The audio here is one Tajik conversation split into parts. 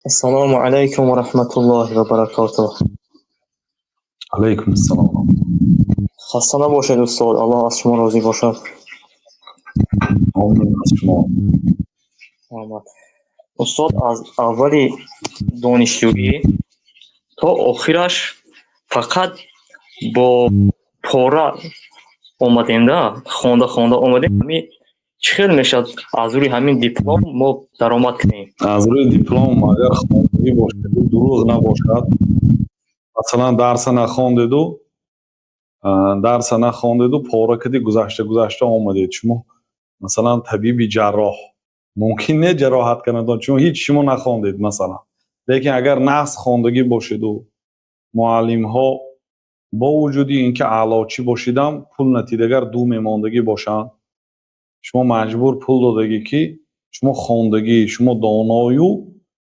Ассалому алайкум ва раҳматуллоҳи ва баракотуҳ. Алайкум ассалом. Хаста набошед, устод, Аллоҳ аз шумо розӣ бошад. Омин, аз шумо. Омад. Устод, аз аввали донишҷӯӣ то охираш фақат бо пора омадем да, хонда хонда омадем. Ҳами чӣ хел мешавад, аз рӯи ҳамин диплом мо даромад кунем? Аз рӯи диплом, агар хондагӣ бошаду дурӯғ набошад, масалан, дарса нахондеду пора кади гузашта гузашта омадед, шумо, масалан, табиби ҷарроҳ мумкин не ҷароҳат кардан, чун ҳеҷ шумо нахондед, масалан. Лекин агар нағз хондагӣ бошеду муаллимҳо бо вуҷуди ин ки аълочӣ бошидам, пул натид, агар ду мемондагӣ бошанд, шумо маҷбур пул додагӣ, ки шумо хондагӣ, шумо доною,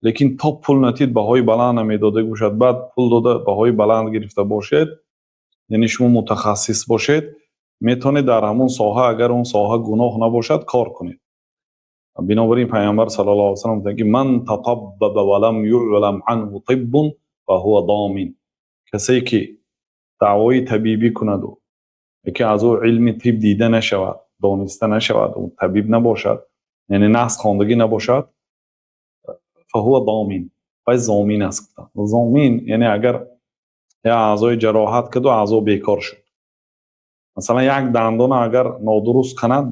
лекин то пул натид, баҳои баланд намедодагӣ бошад, баъд пул дода баҳои баланд гирифта бошед, яъне шумо мутахассис бошед, метавонед дар ҳамон соҳа, агар он соҳа гуноҳ набошад, кор кунед. Бинобар ин Пайғамбар саллаллоҳу алайҳи васаллам гуфтанд, ки ман татаббаба ва лам юълам анҳу тиббун фаҳува домин. Касе ки даъвои табибӣ кунаду яке аз ӯ илми тиб дида нашавад, дониста нашавад, ӯ табиб набошад, яъне нағз хондагӣ набошад, фаҳува домин, вай зомин аст, гуфтанд. Зомин яъне агар як аъзои ҷароҳат карду аъзо бекор шуд, масалан, як дандона агар нодуруст канад,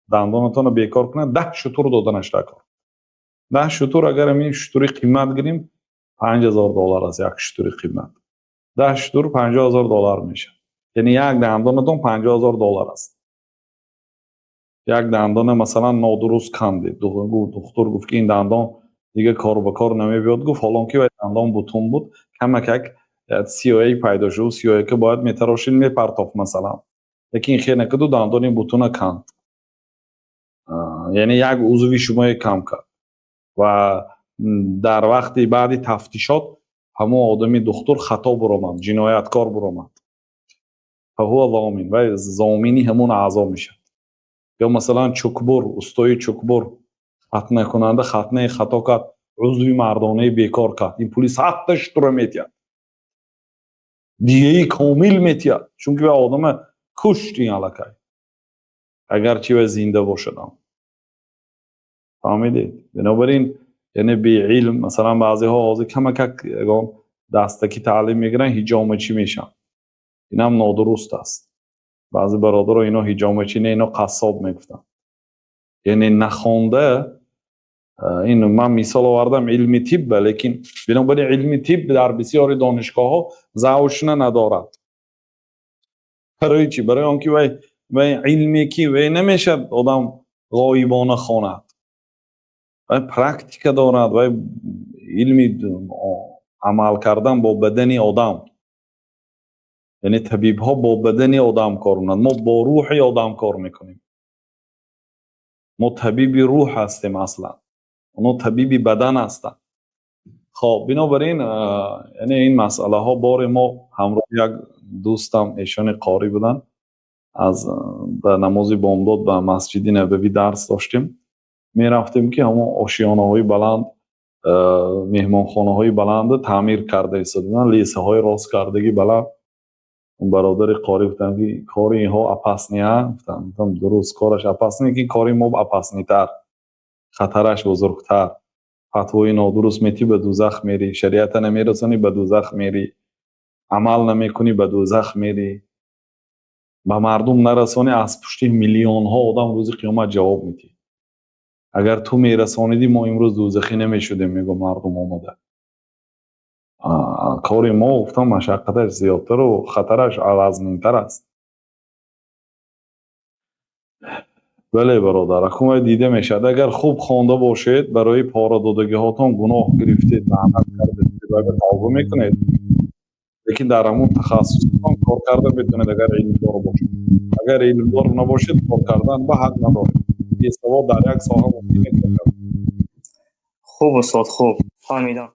дандонатонро бекор кунад, 10 шутур доданаш дар кор. 10 шутур, агар ҳамин шутури қимат гирем, 5000 доллар аст як шутури қимат. 10 шутур 50 000 доллар мешавад. Яъне як дандонатон 50 000 доллар аст. Як дандона, масалан, нодуруст кандед, духтур гуфт, ки ин дандон дига кор ба кор намебиёд, гуфт, ҳолон ки вай дандон бутун буд, камакак сиёҳӣ пайдо шуд, сиёҳика бояд метарошид, мепартофт, масалан, лекин хел накарду дандони бутуна канд, яъне як узви шумое кам кард ва дар вақти баъди тафтишот ҳамон одами духтур хато буромад, ҷинояткор буромад, фаҳува зомин, вай зомини ҳамон аъзо мешавад. Ё, масалан, чукбур, устои чукбур, хатнакунанда хатнаи хато кард, узви мардонаи бекор кард, ин пули 100-та шутура метиҳад, дияи комил метиҳад, чунки вай одама кушт ин аллакай, агарчи вай зинда бошадам. Фаҳмидед? Бинобар ин, яъне беилм, масалан, баъзеҳо ҳозир камакак ягон дастакӣ таълим мегиранд, ҳиҷомачӣ мешаванд. Инам нодуруст аст. Баъзе бародаро ино ҳиҷомачӣ не, ино қассоб мегуфтанд, яъне нахонда. Ин ман мисол овардам илми тибба, лекин бинобар ин илми тиб дар бисёри донишгоҳҳо заочно надорад. Барои чӣ? Барои он ки вай илме ки вай намешавад одам ғоибона хонад, вай практика дорад, вай илми амал кардан бо бадани одам, яъне табибҳо бо бадани одам кор мекунанд, мо бо рӯҳи одам кор мекунем. Мо табиби рӯҳ ҳастем аслан, оно табиби бадан ҳастанд. Хоб, бинобар ин, яъне ин масъалаҳо. Боре мо ҳамроҳи як дӯстам, эшони қорӣ буданд, аз ба намози бомдод ба Масҷиди Набавӣ дарс доштем, мерафтем, ки ҳамон ошиёнаҳои баланд, меҳмонхонаҳои баланда таъмир карда истода, лесаҳои рост кардагӣ баланд. Он бародари қорӣ гуфтанд, ки кори инҳо опасный а. Гуфтам: дуруст, кораш опасный, лекин кори мо опасный тар, хатараш бузургтар. Фатвои нодуруст метӣ, ба дӯзах мерӣ, шариата намерасонӣ, ба дӯзах мерӣ, амал намекунӣ, ба дӯзах мерӣ, ба мардум нарасонӣ, аз пушти миллионҳо одам рӯзи қиёмат ҷавоб медиҳӣ. Агар ту мерасонидӣ, мо имрӯз дӯзахӣ намешудем, мегӯ мардум омада. Кори мо, гуфтам, машаққаташ зиёдтару хатараш вазнинтар аст. Бале, бародар, акун вай дида мешавад. Агар хуб хонда бошед, барои пора додагиҳотон гуноҳ гирифтед, лаънат кардед, тавба мекунед, лекин дар ҳамон тахассусатон кор карда метавонед, агар илмдор бошед. Агар илмдор набошед, кор кардан ба ҳақ надоред. Бесавод дар як соҳа мумкин не кор кардан. Хуб, устод, хуб фаҳмидам.